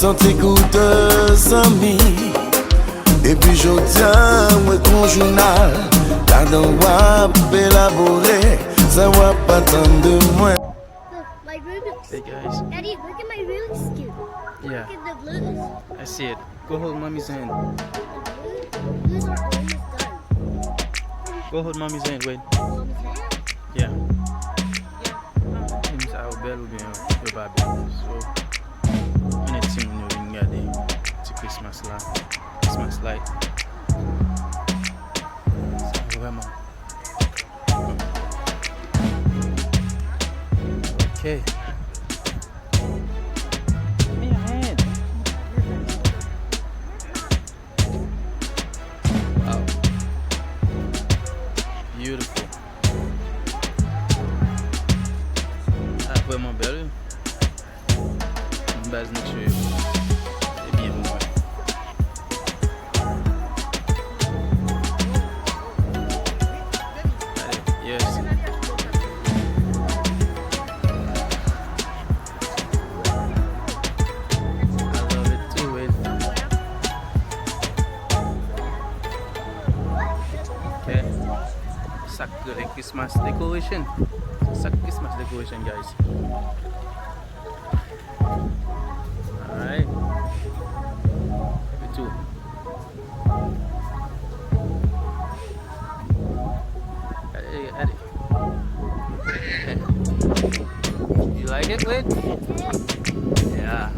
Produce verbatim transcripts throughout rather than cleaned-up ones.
Yon ti koute zanmi. Depi jodi a, mwen kon jounal. Ladan w ap elabore sa w ap atann de mwen. Look, my Rubik's. Hey, guys. Daddy, look at my Rubik's Cube. Yeah. Look at the blues. I see it. Go hold mommy's hand. The blues, blues are almost done. Go hold mommy's hand, Wade. Mommy's hand? Yeah. Film sa yo bèl oubyen yo pa bèl? So, ann ede timoun yo vin gade ti Christmas la, Christmas light. Sa vrèman. Ok. Give me your hand. Wow. Beautiful. Sa vrèman bèl, wi. Yon baz Nike e byen pou mwen. Yes. I love it too, Wade. Ok. Sa k rele Christmas decoration. Sa k Christmas decoration, guys. Alright. Me too. Gade, gade. You like it, Wade? Yeah.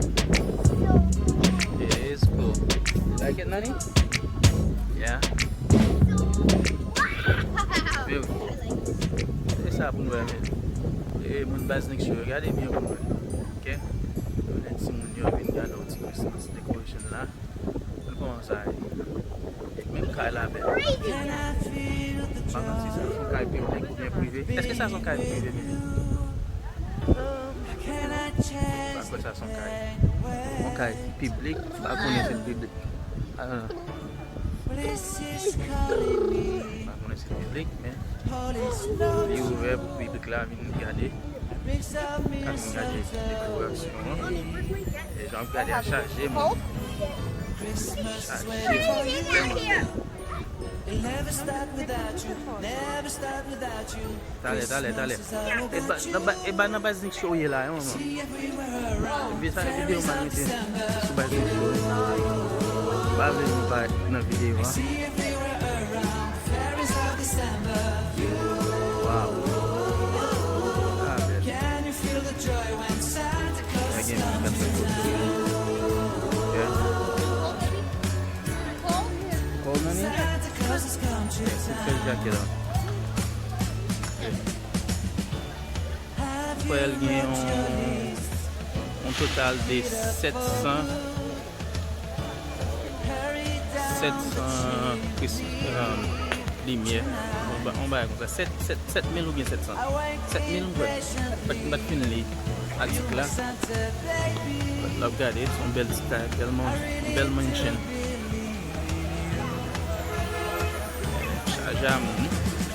It is cool. You like it, Nani? Yeah. Beautiful. Se sa pou nou wè, men. E moun baz Nike yo, gade byen pou nou wè. Ok? Tounen timoun yo vin gade yon ti Christmas decoration la. Ann kòmanse a ye. Menm kay la bèl. Pa manti, sa se yon kay piblik oubyen prive? Èske sa se yon kay prive, menm? Pa kwè sa se yon kay. Yon kay piblik, pa konnen si l piblik. I don't know. Pa konnen si l piblik, men li ouvè pou piblik la vin gade. Ka vin gade dekorasyon an. E jan ap gade a chaje, moun. Chaje, moun. Talè, talè, talè. E ba, nan ba, e ba nan baz Nike yo ye la, yon moman. Epi sa, videyo m al mete sou baz Nike yo. M pa vle nou parèt nan videyo a. Wow. Ah, bèl. Gen moun k ap fè foto. Ok. Cold, Nani? Fè jaket la. Ok. Kwè l gen yon, yon total de sèt san, sèt san kris-, um, limyè. Yon ba-, yon bagay konsa. Sèt, sèt, sèt mil oubyen sèt san. Sèt mil, m kwè. M pa t, m pa t fin li atik la. L ap gade, se yon bèl ti kay, bèl man-, bèl mansion. Chaje a moun.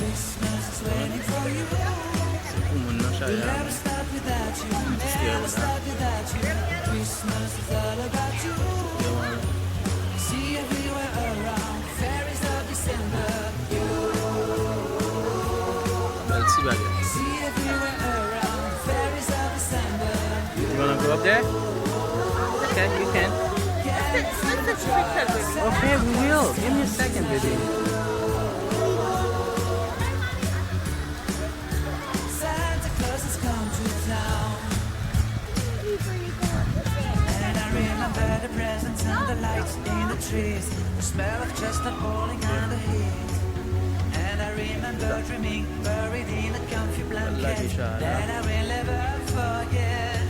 Se pou moun nan chaje a moun. Ti stè yo la. Yo, bèl ti bagay. You wanna go up there? Okay, you can. Okay, we will. Give me a second, baby. And I remember the presents and the lights in the trees, the smell of chestnut burning on the heat. And I remember dreaming, buried in a comfy blanket, that I will never forget.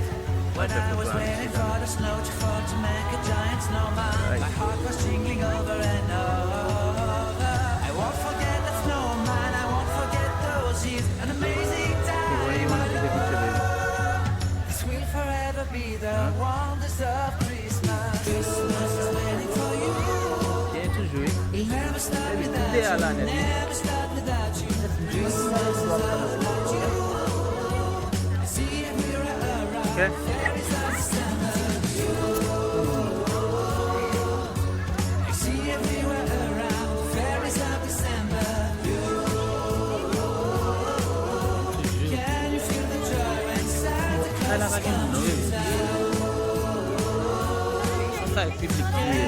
When I was waiting for the snow to fall to make a giant snowman, my heart was tingling over and over. I won't forget the snowman, I won't forget those years, an amazing time I love. This will forever be the wonders of Christmas. Christmas is waiting for you. Gen toujou, wi. It'll never stop without you, never stop without you. Christmas is all about you. I see it mirror around. Ok. There is a December. Sa e piblik ki ye.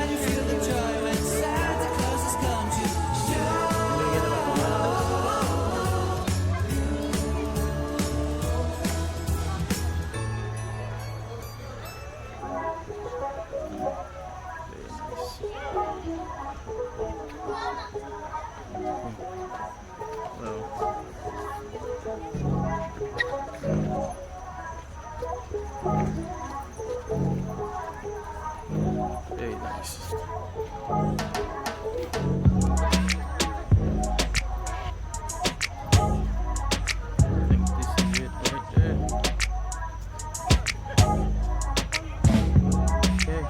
Very nice. I think this is it right there. Okay.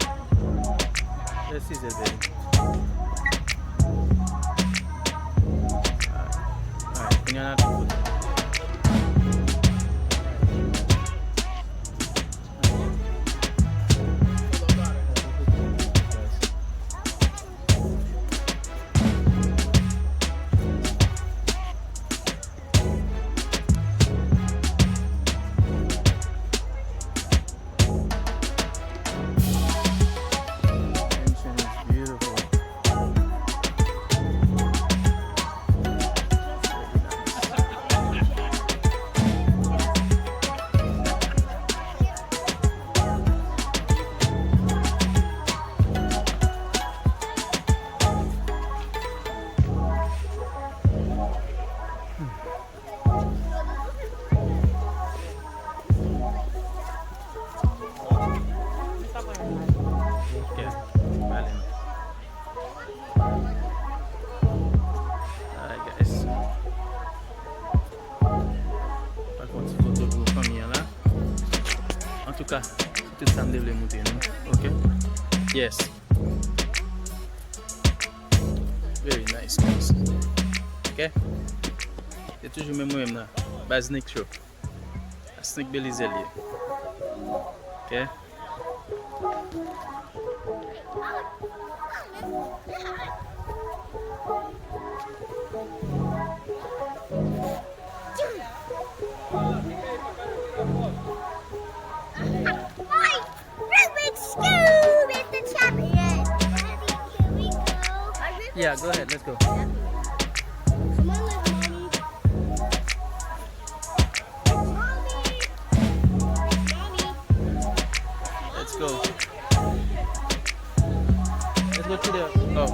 This is it, baby. Alright. Alright. Kounye a n a tou foto. Entrance is beautiful. Ok. Pale m. Alright, guys. Pral fè yon ti foto pou fanmi an la. Antouka, se tout sa m te vle montre nou. Ok? Yes. Very nice, guys. Ok? Se toujou menm mwen menm nan. Baz Nick Show. Snake Belize li ye. Ok. Oi! Rubik's Cube is the champion! Daddy, can we go? Yeah, go ahead, let's go. Come on, little mommy. Let's go. Let's go to the, oh,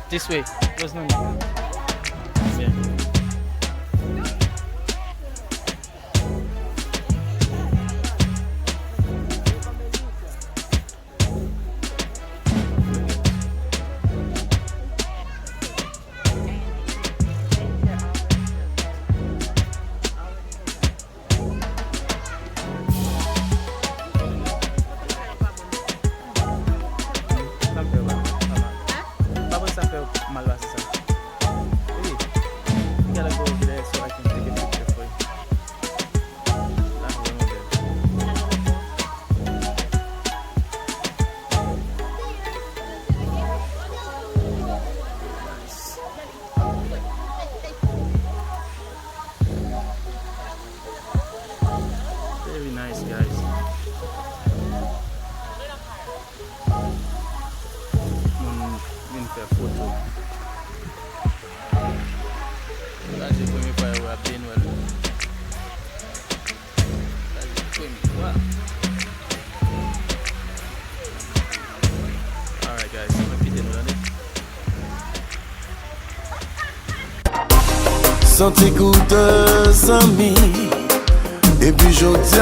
this way. What's name? Yeah. Sa m fè w pa mal, pa mal. Pa bon, sa fè w mal pase sa. Wi. You gotta go over there so I can take a picture for you. La vrèman bèl. Very nice, guys. Moun vin fè foto. Sa se premye fwa yo ap vin wè l. Sa se premye fwa. Alright, guys, mwen kite nou, tande. Santi koute zanmi. Epi jodi a,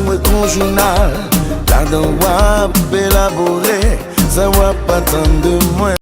mwen kon jounal. Ladan w ap elabore sa w ap atann de mwen.